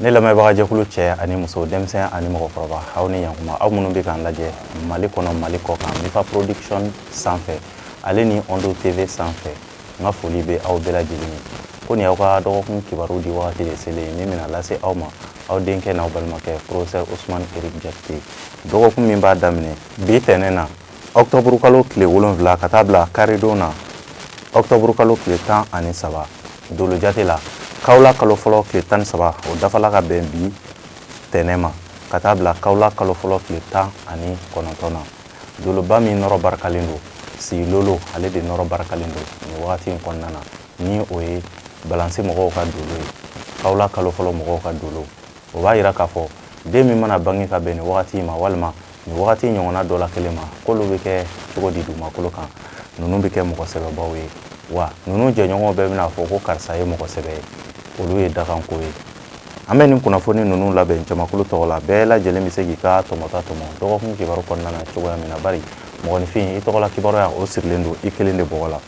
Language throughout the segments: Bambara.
Ne lamɛnbagajɛkulu cɛ ani muso, denmisɛn ani mɔgɔkɔrɔba, aw ni yankuma. Aw minnu bɛ k'an lajɛ Mali kɔnɔ, Mali kɔ kan, Mifa Production sanfɛ ale ni Ondo TV sanfɛ, n ka foli bɛ aw bɛɛ lajɛlen ye. Ko nin y'aw ka dɔgɔkun kibaru di wagati de selen ye, min bɛna lase aw ma aw denkɛ n'aw balimakɛ, professeur Ousmane Eric Diakité. Dɔgɔkun min b'a daminɛ bi tɛnɛn na, octobre kalo tile 7, ka taa bila karidon na, octobre kalo tile 13, dolo jate la, kawula kalo fɔlɔ tile 13, o dafala ka bɛn bi tɛnɛn ma, ka taa bila kawula kalo fɔlɔ tile 19 na. Doloba min nɔrɔ barikalen don, Silolo, ale de nɔrɔ barikalen don nin wagati in kɔnɔna na, ni o ye balansi mɔgɔw ka dolo ye, kawula kalo fɔlɔ mɔgɔw ka dolo. O b'a yira k'a fɔ den min mana bange ka bɛn nin wagati in ma, walima nin wagati ɲɔgɔnna dɔ la kelen ma, k'olu bɛ kɛ cogo di dugumakolo kan? Ninnu bɛ kɛ mɔgɔ sɛbɛbaw ye wa ninnu jɛɲɔgɔnw bɛɛ bɛna fɔ ko karisa ye mɔgɔ sɛbɛ ye. Olu ye dakanko ye. An bɛ nin kunnafoni ninnu labɛn jamakulu tɔgɔ la. Bɛɛ lajɛlen bɛ se k'i ka tɔmɔta tɔmɔ dɔgɔkun kibaru kɔnɔna na cogoya min na, bari mɔgɔninfin, i tɔgɔla kibaruya, o sirilen don i kelen de bɔgɔ la.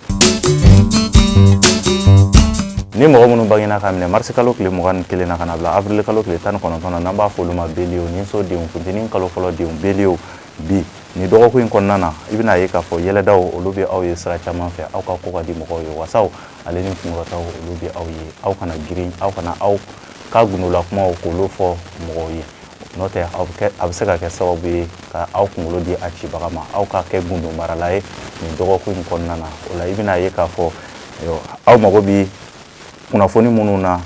Ni mɔgɔ minnu bangena ka minɛ marisi kalo tile 21 na ka na bila avril kalo tile 19 na, n'an b'a fɔ olu ma bélier ni so denw, funteni kalo fɔlɔ denw, bélier, bi ni dɔgɔkun in kɔnɔna na, i bɛna ye k'a fɔ yɛlɛdaw, olu bɛ aw ye sira caman fɛ. Aw ka ko ka di mɔgɔw ye. Wasaw ale ni kunkɔrɔtaw, olu bɛ aw ye. Aw kana girin, aw kana aw ka gundola kumaw k'olu fɔ mɔgɔw ye, n'o tɛ a bɛ se ka kɛ sababu ye ka aw kunkolo di a cibaga ma. Aw ka kɛ gundo marala ye nin dɔgɔkun in kɔnɔna na. O la, i bɛna ye k'a fɔ aw mago bɛ kunnafoni minnu na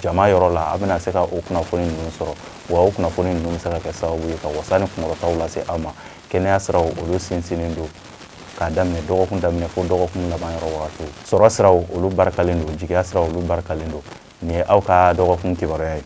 jama yɔrɔ la, a bɛna se ka o kunnafoni ninnu sɔrɔ wa. O kunnafoni ninnu bɛ se ka kɛ sababu ye ka wasa ni kunkɔrɔtaw lase aw ma. Kɛnɛya siraw, olu sinsinnen don k'a daminɛ dɔgɔkun daminɛ fo dɔgɔkun laban yɔrɔ wagatiw. Sɔrɔ siraw, olu barikalen don. Jigiya siraw, olu barikalen don. Nin ye aw ka dɔgɔkun kibaruya ye.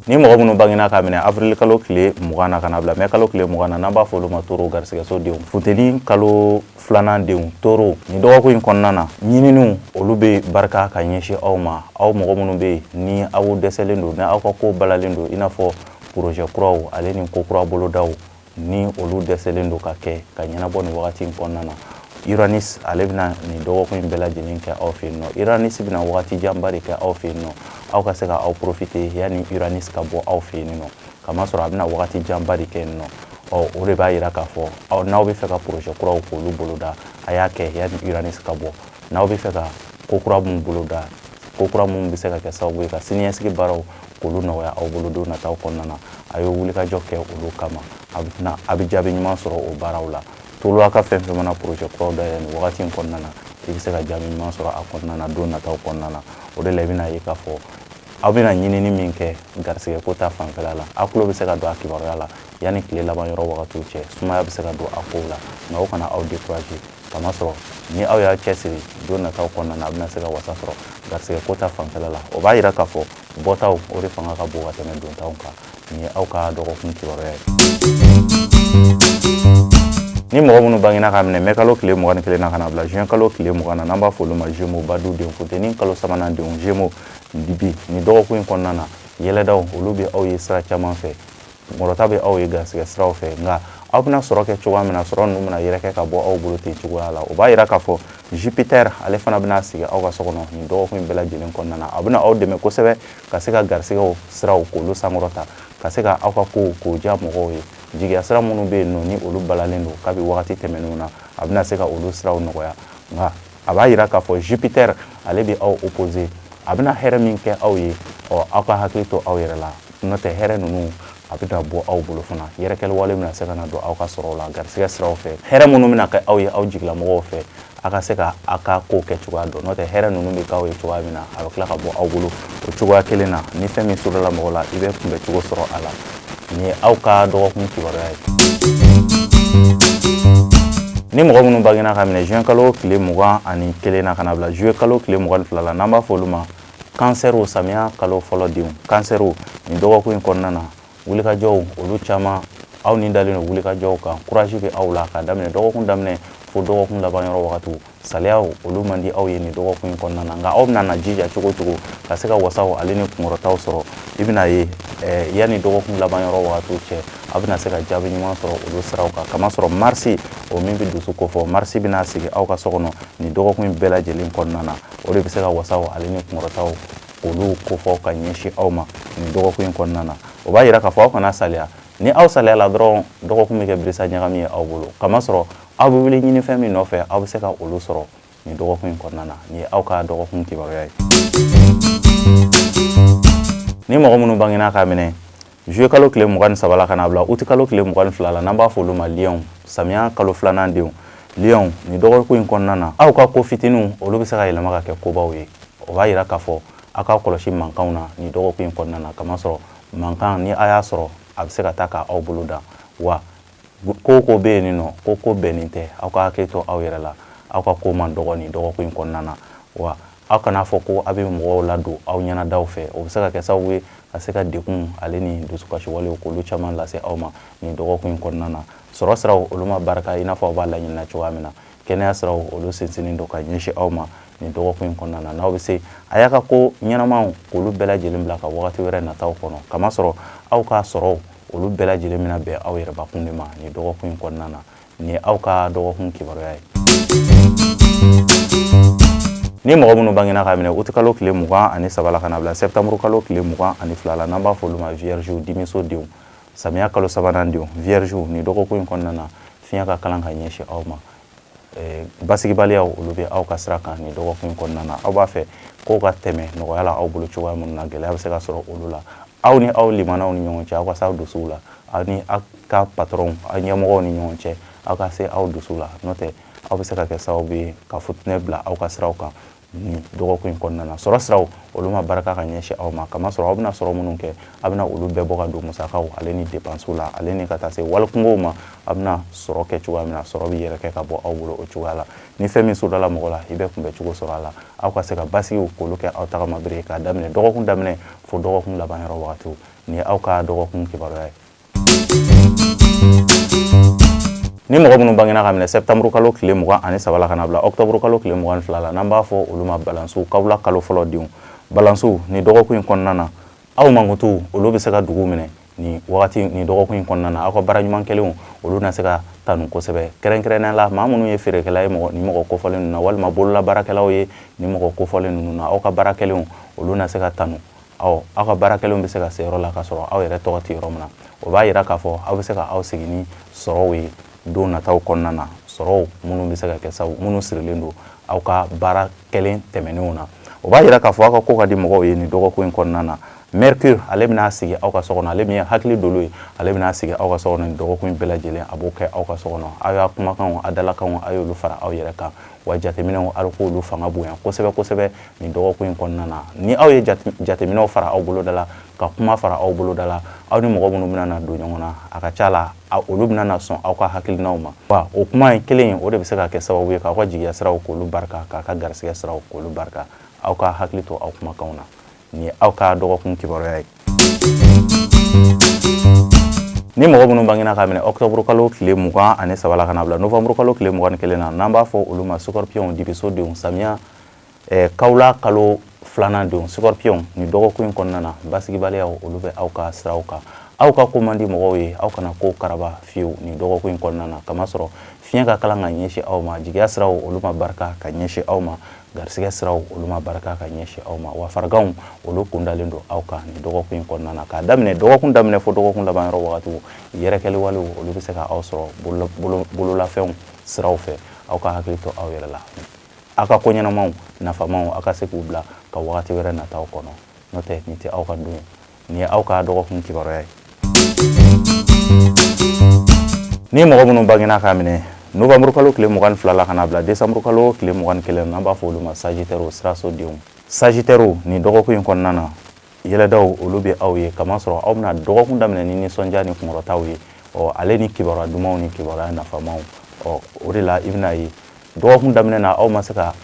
Ni mɔgɔ minnu bangena k'a minɛ avril kalo tile 20 na ka na bila mɛ kalo tile 20 na, n'an b'a fɔ olu ma toro, garisigɛso denw, funteni kalo filanan denw, toro, nin dɔgɔkun in kɔnɔna na, ɲininiw, olu bɛ barika ka ɲɛsin aw ma. Aw mɔgɔ minnu bɛ yen ni aw dɛsɛlen don, ni aw ka ko balalen don, i n'a fɔ projet kuraw ale ni ko kura bolodaw, ni olu dɛsɛlen don ka kɛ ka ɲɛnabɔ nin wagati in kɔnɔna na, Uranus, ale bɛna nin dɔgɔkun in bɛɛ lajɛlen kɛ aw fɛ yen nɔ. Uranus bɛna wagati janba de kɛ aw fɛ yen nɔ. Aw ka se ka aw profiter yanni Uranus ka bɔ aw fɛ yen nɔ, kamasɔrɔ a bɛna wagati janba de kɛ yen nɔ. Ɔ, o de b'a yira k'a fɔ aw, n'aw bɛ fɛ ka projet kuraw k'olu boloda, a y'a kɛ yanni Uranus ka bɔ. N'aw bɛ fɛ ka ko kura mun boloda, ko kura mun bɛ se ka kɛ sababu ye ka siniɲɛsigi baaraw k'olu nɔgɔya aw bolo don nataw kɔnɔna na, a ye wulikajɔ kɛ olu kama. A bɛ a bɛ jaabi ɲuman sɔrɔ o baaraw la. Toloa ka fɛn fɛn mana projet kuraw dayɛlɛ nin wagati in kɔnɔna na, i bɛ se ka jaabi ɲuman sɔrɔ a kɔnɔna na don nataw kɔnɔna na. O de la, i bɛna ye k'a fɔ aw bɛna ɲinini min kɛ garisigɛ ko ta fanfɛla la, aw tulo bɛ se ka don a kibaruya la yanni tile laban yɔrɔ wagatiw cɛ. Sumaya bɛ se ka don a kow la, nka o kana aw décourager, kamasɔrɔ ni aw y'a cɛsiri, don nataw kɔnɔna na, a bɛna se ka wasa sɔrɔ garisigɛ ko ta fanfɛla la. O b'a yira k'a fɔ bɔtaw, o de fanga ka bon ka tɛmɛ dontaw kan. Nin ye aw ka dɔgɔkun kibaruya ye. Ni mɔgɔ minnu bangena k'a minɛ mɛ kalo tile 21 na ka na bila juin kalo tile 20 na, n'an b'a fɔ olu ma Gémeaux, badu denw, funteni kalo sabanan denw, Gémeaux, bi nin dɔgɔkun in kɔnɔna na, yɛlɛdaw, olu bɛ aw ye sira caman fɛ. Kunkɔrɔta bɛ aw ye garisigɛ siraw fɛ, nka aw bɛna sɔrɔ kɛ cogoya min na, sɔrɔ ninnu bɛna yɛrɛkɛ ka bɔ aw bolo ten cogoya la. O b'a yira k'a fɔ Jupiter, ale fana bɛna sigi aw ka so kɔnɔ nin dɔgɔkun in bɛɛ lajɛlen kɔnɔna na. A bɛna aw dɛmɛ kosɛbɛ ka se ka garisigɛw siraw k'olu sankɔrɔta, ka se ka aw ka kow k'o diya mɔgɔw ye. Jigiya sira minnu bɛ yen nɔ, ni olu balalen don kabi wagati tɛmɛnenw na, a bɛna se ka olu siraw nɔgɔya. Nka a b'a yira k'a fɔ Jupiter, ale bɛ aw opposé. A bɛna hɛrɛ min kɛ aw ye, ɔ, aw ka hakili to aw yɛrɛ la, n'o tɛ hɛrɛ ninnu, a bɛna bɔ aw bolo fana. Yɛrɛkɛli wale bɛna se ka na don aw ka sɔrɔw la garisigɛ siraw fɛ. Hɛrɛ minnu bɛna kɛ aw ye aw jigilamɔgɔw fɛ, a ka se ka aw ka kow kɛ cogoya dɔn, n'o tɛ hɛrɛ ninnu bɛ k'aw ye cogoya min na, a bɛ tila ka bɔ aw bolo o cogoya kelen na. Ni fɛn min sɔrɔla mɔgɔ la, i bɛ kunbɛ cogo sɔrɔ a la. Nin ye aw ka dɔgɔkun kibaruya ye. Ni mɔgɔ minnu bangena ka minɛ juin kalo tile 21 na ka na bila juillet kalo tile 22 la, n'an b'a fɔ olu ma kansɛriw, samiya kalo fɔlɔ denw, kansɛriw, nin dɔgɔkun in kɔnɔna na, wulikajɔw, olu caman, aw ni dalen don wulikajɔw kan. Courage bɛ aw la k'a daminɛ dɔgɔkun daminɛ fo dɔgɔkun laban yɔrɔ wagatiw. Saliyaw, olu man di aw ye nin dɔgɔkun in kɔnɔna na, nka aw bɛna na jija cogo cogo ka se ka wasaw ale ni kunkɔrɔtaw sɔrɔ. I bɛna ye yanni dɔgɔkun laban yɔrɔ wagatiw cɛ, aw bɛna se ka jaabi ɲuman sɔrɔ olu siraw kan, kamasɔrɔ Marisi, o min bɛ dusu kofɔ, Marisi bɛna sigi aw ka so kɔnɔ nin dɔgɔkun in bɛɛ lajɛlen kɔnɔna na. O de bɛ se ka wasaw ale ni kunkɔrɔtaw k'o k'olu kofɔ ka ɲɛsin aw ma nin dɔgɔkun in kɔnɔna na. O b'a yira k'a fɔ aw kana saliya. Ni aw saliyala dɔrɔn, dɔgɔkun bɛ kɛ birisa ɲagami ye aw bolo, kamasɔrɔ aw bɛ wuli ɲinifɛn min nɔfɛ, aw bɛ se ka olu sɔrɔ nin dɔgɔkun in kɔnɔna na. Nin ye aw ka dɔgɔkun kibaruya ye. Ni mɔgɔ minnu bangena k'a minɛ juillet kalo tile 23 la ka n'a bila août kalo tile 22 la, n'an b'a fɔ olu ma lionw, samiya kalo filanan denw, lionw, nin dɔgɔkun in kɔnɔna na, aw ka ko fitininw, olu bɛ se ka yɛlɛma ka kɛ kobaw ye. O b'a yira k'a fɔ aw ka kɔlɔsi mankanw na nin dɔgɔkun in kɔnɔna na, kamasɔrɔ mankan, ni a y'a sɔrɔ, a bɛ se ka taa ka aw bolo dan. Wa ko ko bɛ yen nin nɔ ko ko bɛnnen tɛ, aw ka hakili to aw yɛrɛ la. Aw ka ko man dɔgɔ nin dɔgɔkun in kɔnɔna na. Wa aw kana fɔ ko aw bɛ mɔgɔw ladon aw ɲɛnadaw fɛ. O bɛ se ka kɛ sababu ye ka se ka degun ale ni dusukasiwalew k'olu caman lase aw ma nin dɔgɔkun in kɔnɔna na. Sɔrɔ siraw, olu ma barika i n'a fɔ aw b'a laɲinina cogoya min na. Kɛnɛya siraw, olu sinsinnen don ka ɲɛsin aw ma nin dɔgɔkun in kɔnɔna na. N'aw bɛ se, a y'a ka ko ɲɛnamaw k'olu bɛɛ lajɛlen bila ka wagati wɛrɛ nataw kɔnɔ, kamasɔrɔ aw ka sɔrɔw, olu bɛɛ lajɛlen bɛna bɛn aw yɛrɛbakun de ma nin dɔgɔkun in kɔnɔna na. Nin ye aw ka dɔgɔkun kibaruya ye. Ni mɔgɔ minnu bangena k'a minɛ uti kalo tile 23 la ka na bila sɛptanburu kalo tile 22 la, n'an b'a fɔ olu ma viergew, dimiso denw, samiya kalo sabanan denw, viergew, nin dɔgɔkun in kɔnɔna na, fiɲɛ ka kalan ka ɲɛsin aw ma. Basigibaliyaw, olu bɛ aw ka sira kan nin dɔgɔkun in kɔnɔna na. Aw b'a fɛ kow ka tɛmɛ nɔgɔya la aw bolo cogoya minnu na, gɛlɛya bɛ se ka sɔrɔ olu la. Aw ni aw limanaw ni ɲɔgɔn cɛ, aw ka se aw dusuw la. Aw ni aw ka patɔrɔnw, aw ɲɛmɔgɔw ni ɲɔgɔn cɛ, aw ka se aw dusu la. N'o tɛ, aw bɛ se ka kɛ sababu ye ka futinɛ bila aw ka siraw kan nin dɔgɔkun in kɔnɔna na. Sɔrɔ siraw, olu ma barika ka ɲɛsin aw ma, kamasɔrɔ aw bɛna sɔrɔ minnu kɛ, aw bɛna olu bɛɛ bɔ ka don musakaw ale ni depansiw la, ale ni ka taa se walikungow ma. Aw bɛna sɔrɔ kɛ cogoya min na, sɔrɔ bɛ yɛrɛ kɛ ka bɔ aw bolo o cogoya la. Ni fɛn min sodala mɔgɔ la, i bɛ kunbɛ cogo sɔrɔ a la. Aw ka se ka basigiw k'olu kɛ aw tagamabere k'a daminɛ dɔgɔkun daminɛ fo dɔgɔkun laban yɔrɔ wagatiw. Nin ye aw ka dɔgɔkun kibaruya ye. Ni mɔgɔ minnu bangena ka minɛ sɛptanburu kalo tile 23 la ka na bila ɔkutɔburu kalo tile 22 la, n'an b'a fɔ olu ma balansiw, kawula kalo fɔlɔ denw, balansiw, nin dɔgɔkun in kɔnɔna na, aw mankutu, olu bɛ se ka dugu minɛ nin wagati, nin dɔgɔkun in kɔnɔna na. Aw ka baara ɲuman kɛlenw, olu na se ka tanu kosɛbɛ, kɛrɛnkɛrɛnnenya la maa minnu ye feerekɛla ye, mɔgɔ ni mɔgɔ kofɔlen ninnu na, walima bolola baarakɛlaw ye ni mɔgɔ kofɔlen ninnu na. Aw ka baara kɛlenw, olu na se ka tanu. Aw ka baara kɛlenw bɛ se ka se yɔrɔ la ka sɔrɔ aw yɛrɛ tɔgɔ tɛ yɔrɔ min na. O b'a yira k'a fɔ aw bɛ se ka aw sigi ni sɔrɔw ye don nataw kɔnɔna na, sɔrɔw minnu bɛ se ka kɛ sababu minnu sirilen don aw ka baara kɛlen tɛmɛnenw na. O b'a yira k'a fɔ aw ka ko ka di mɔgɔw ye nin dɔgɔkun in kɔnɔna na. Mercure, ale bɛna sigi aw ka so kɔnɔ, ale min ye hakili dolo ye, ale bɛna sigi aw ka so kɔnɔ nin dɔgɔkun in bɛɛ lajɛlen. A b'o kɛ aw ka so kɔnɔ. Aw y'a kumakanw, a dalakanw, a y'olu fara aw yɛrɛ kan. Wa jateminɛw, aw k'olu fanga bonya kosɛbɛ kosɛbɛ nin dɔgɔkun in kɔnɔna na. Ni aw ye jateminɛw fara aw boloda la, ka kuma fara aw boloda la, aw ni mɔgɔ minnu bɛna na don ɲɔgɔn na, a ka ca la olu bɛna na sɔn aw ka hakilinaw ma. Wa o kuma in kelen, o de bɛ se ka kɛ sababu ye k'aw ka jigiya siraw k'olu barika, k'a ka garisɛgɛ siraw k'olu barika. Aw ka hakili to aw kumakanw na. Nin ye aw ka dɔgɔkun kibaruya ye. Ni mɔgɔ minnu bangena k'a minɛ ɔkutɔburu kalo tile 23 la ka na bila novanburu kalo tile 21 na, n'an b'a fɔ olu ma scorpion, dibiso denw, samiya kawula kalo filanan denw, scorpion, nin dɔgɔkun in kɔnɔna na, basigibaliyaw, olu bɛ aw ka siraw kan. Aw ka ko man di mɔgɔw ye. Aw kana ko karaba fiyewu nin dɔgɔkun in kɔnɔna na, kamasɔrɔ fiɲɛ ka kalan ka ɲɛsin aw ma. Jigiya siraw, olu ma barika ka ɲɛsin aw ma. Garisɛgɛ siraw, olu ma barika ka ɲɛsin aw ma. Wa fariganw, olu kundalen don aw kan nin dɔgɔkun in kɔnɔna na. K'a daminɛ dɔgɔkun daminɛ fo dɔgɔkun laban yɔrɔ wagatiw, yɛrɛkɛli walew, olu bɛ se ka aw sɔrɔ bololafɛnw siraw fɛ. Aw ka hakili to aw yɛrɛ la. Aw ka ko ɲɛnamaw nafamaw, aw ka se k'u bila ka wagati wɛrɛ nataw kɔnɔ. N'o tɛ, nin tɛ aw ka don ye. Nin ye aw ka dɔgɔkun kibaruya ye. Ni mɔgɔ minnu bangena k'a minɛ novanburu kalo tile 22 la ka na bila desanburu kalo tile 21, n'an b'a fɔ olu ma sagittaire, siraso denw, sagittaire, nin dɔgɔkun in kɔnɔna na, yɛlɛdaw, olu bɛ aw ye, kamasɔrɔ aw bɛna dɔgɔkun daminɛ ni nisɔndiya ni kunkɔrɔtaw ye, ɔ ale ni kibaruya dumanw ni kibaruya nafamaw. Ɔ o de la, i bɛna ye dɔgɔkun daminɛ na, aw ma se ka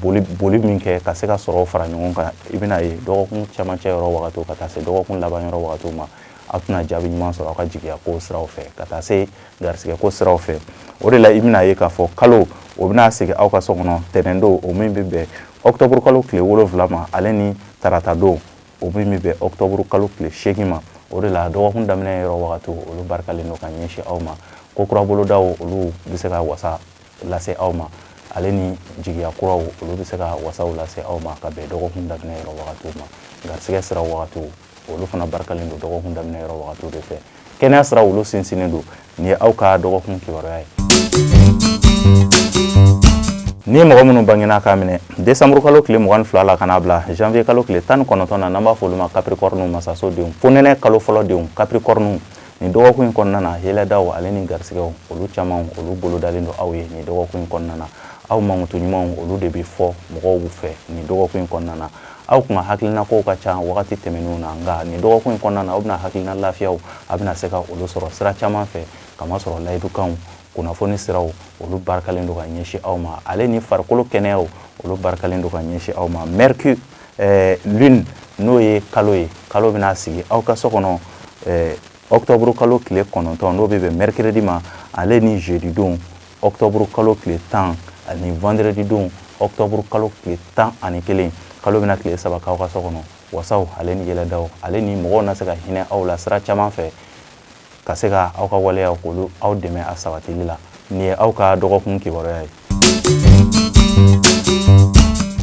boli boli min kɛ ka se ka sɔrɔw fara ɲɔgɔn kan, i bɛna ye dɔgɔkun cɛmancɛ yɔrɔ wagatiw ka taa se dɔgɔkun laban yɔrɔ wagatiw ma, aw tɛna jaabi ɲuman sɔrɔ aw ka jigiya ko siraw fɛ ka taa se garisɛgɛ ko siraw fɛ. O de la, i bɛna ye k'a fɔ kalo, o bɛna sigi aw ka so kɔnɔ tɛnɛndon, o min bɛ bɛn ɔkutɔburu kalo tile 7 ma, ale ni taratadon, o min bɛ bɛn ɔkutɔburu kalo tile 8 ma. O de la, dɔgɔkun daminɛ yɔrɔ wagatiw, olu barikalen don ka ɲɛsin aw ma. Ko kura bolodaw, olu bɛ se ka wasa lase aw ma. ale ni jigiya kuraw, olu bɛ se ka wasaw lase aw ma ka bɛn dɔgɔkun daminɛ yɔrɔ wagatiw ma. Garisɛgɛ sira wagatiw, olu fana barikalen don dɔgɔkun daminɛ yɔrɔ wagatiw de fɛ. Kɛnɛya sira, olu sinsinnen don. Nin ye aw ka dɔgɔkun kibaruya ye. Ni mɔgɔ minnu bangena k'a minɛ décembre kalo tile 22 la ka n'a bila janvier kalo tile 19 na, n'an b'a fɔ olu ma Capricorne masaso denw, fonɛnɛ kalo fɔlɔ denw, Capricorne, nin dɔgɔkun in kɔnɔna na, yɛlɛdaw ale ni garisɛgɛw, olu caman, olu bolodalen don aw ye nin dɔgɔkun in kɔnɔna na. Aw mankutu ɲumanw, olu de bɛ fɔ mɔgɔw fɛ nin dɔgɔkun in kɔnɔna na. Aw kun ka hakilinakow ka ca wagati tɛmɛnenw na, nka nin dɔgɔkun in kɔnɔna na, aw bɛna hakilina lafiyaw, a bɛna se ka olu sɔrɔ sira caman fɛ, kamasɔrɔ layidukanw, kunnafoni siraw, olu barikalen don ka ɲɛsin aw ma, ale ni farikolo kɛnɛyaw, olu barikalen don ka ɲɛsin aw ma. Mercure, lune, n'o ye kalo ye, kalo bɛna sigi aw ka so kɔnɔ octobre kalo tile 9, n'o bɛ bɛn mercredi ma, ale ni jeudi don octobre kalo tile 10, ani vendredi don octobre kalo tile 11. Kalo bɛna tile 3 k'aw ka so kɔnɔ. Wasaw ale ni yɛlɛdaw ale ni mɔgɔw na se ka hinɛ aw la sira caman fɛ, ka se ka aw ka waleyaw k'olu aw dɛmɛ a sabatili la. Nin ye aw ka dɔgɔkun kibaruya ye.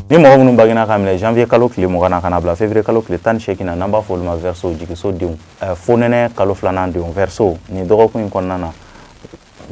Ni mɔgɔ minnu bangena ka minɛ janvier kalo tile 20 na ka na bila février kalo tile 18 na, n'an b'a fɔ olu ma Verseau jigiso denw, fonɛnɛ kalo filanan denw, Verseau, nin dɔgɔkun in kɔnɔna na,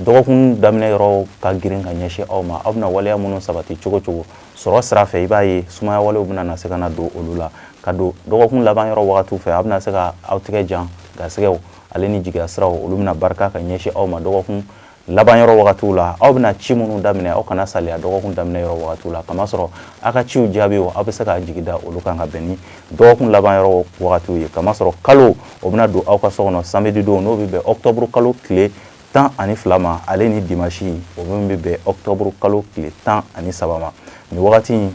dɔgɔkun daminɛ yɔrɔ ka girin ka ɲɛsin aw ma. Aw bɛna waleya minnu sabati cogo cogo sɔrɔ sira fɛ, i b'a ye sumaya walew bɛna na se ka na don olu la. Ka don dɔgɔkun laban yɔrɔ wagatiw fɛ, aw bɛna se ka aw tigɛ jan. Garisɛgɛw ale ni jigiya siraw, olu bɛna barika ka ɲɛsin aw ma dɔgɔkun laban yɔrɔ wagatiw la. Aw bɛna ci minnu daminɛ, aw kana saliya dɔgɔkun daminɛ yɔrɔ wagatiw la, kamasɔrɔ aw ka ciw jaabiw, aw bɛ se k'a jigi da olu kan ka bɛn ni dɔgɔkun laban yɔrɔ wagatiw ye, kamasɔrɔ kalo o bɛna don aw ka so kɔnɔ samedi don, n'o bɛ bɛn octobre kalo tile 12 ma, ale ni dimanche o min bɛ bɛn octobre kalo tile 13 ma. Nin wagati in,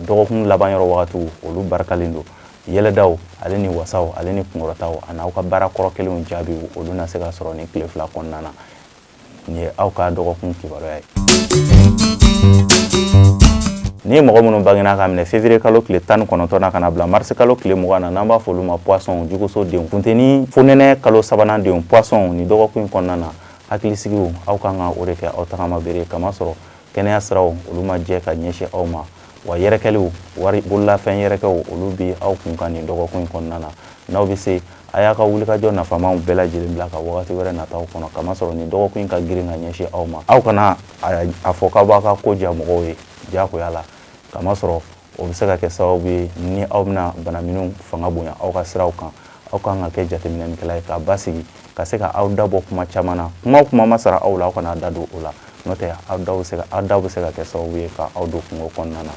dɔgɔkun laban yɔrɔ wagatiw, olu barikalen don. Yɛlɛdaw ale ni wasaw ale ni kunkɔrɔtaw ani aw ka baara kɔrɔ kelenw jaabiw, olu na se ka sɔrɔ nin tile 2 kɔnɔna na. Nin ye aw ka dɔgɔkun kibaruya ye. Ni mɔgɔ minnu bangena ka minɛ février kalo tile 19 na ka na bila mars kalo tile 20 na, n'an b'a fɔ olu ma Poisson juguso denw, funteni fonɛnɛ kalo sabanan denw, Poisson, nin dɔgɔkun in kɔnɔna na, hakilisigiw, aw kan ka o de kɛ aw tagama bere, kamasɔrɔ kɛnɛya siraw, olu ma jɛ ka ɲɛsin aw ma, wa yɛrɛkɛliw, wari bololafɛn yɛrɛkɛw, olu bi aw kun kan nin dɔgɔkun in kɔnɔna na. N'aw bɛ se, a y'a ka wulikajɔ nafamaw bɛɛ lajɛlen bila ka wagati wɛrɛ nataw kɔnɔ, kamasɔrɔ nin dɔgɔkun in ka girin ka ɲɛsin aw ma. Aw kana a fɔ k'aw b'a ka ko diya mɔgɔw ye diyagoya la, kamasɔrɔ o bɛ se ka kɛ sababu ye ni aw bɛna bana minnu fanga bonya aw ka siraw kan. Aw kan ka kɛ jateminɛlikɛla ye, k'a basigi, ka se ka aw da bɔ kuma caman na. Kuma o kuma ma sara aw la, aw kana da don o la, n'o tɛ aw da bɛ se ka kɛ sababu ye ka aw don kungo kɔnɔna na.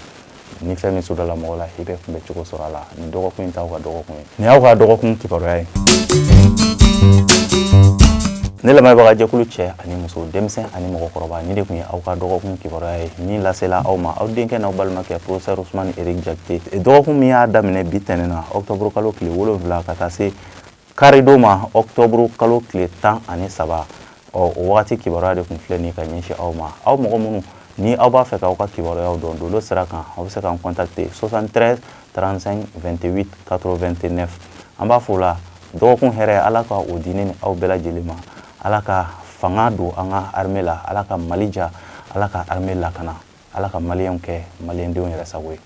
Ni fɛn min sudala mɔgɔ la, i bɛ kunbɛ cogo sɔrɔ a la. Nin dɔgɔkun in t'aw ka dɔgɔkun ye. Nin y'aw ka dɔgɔkun kibaruya ye. Ne lamɛnbaga jɛkulu, cɛ ani muso, denmisɛn ani mɔgɔkɔrɔba, nin de tun ye aw ka dɔgɔkun kibaruya ye min lasela aw ma aw denkɛ n'aw balimakɛ professeur Ousmane Eric Diakité. Dɔgɔkun min y'a daminɛ bi tɛnɛn na, octobre kalo tile 7, ka taa se karidon ma, octobre kalo tile 13, ɔ o wagati kibaruya de tun filɛ nin ka ɲɛsin aw ma. Aw mɔgɔ minnu ni aw b'a fɛ k'aw ka kibaruyaw dɔn dolo sira kan, aw bɛ se k'an contacter 73 35 28 89. An b'a fɔ o la, dɔgɔkun hɛrɛ, Ala ka o di ne ni aw bɛɛ lajɛlen ma. Ala ka fanga don an ka armée la. Ala ka Mali ja. Ala ka armée lakana. Ala ka maliyɛnw kɛ maliyɛndenw yɛrɛ sago ye.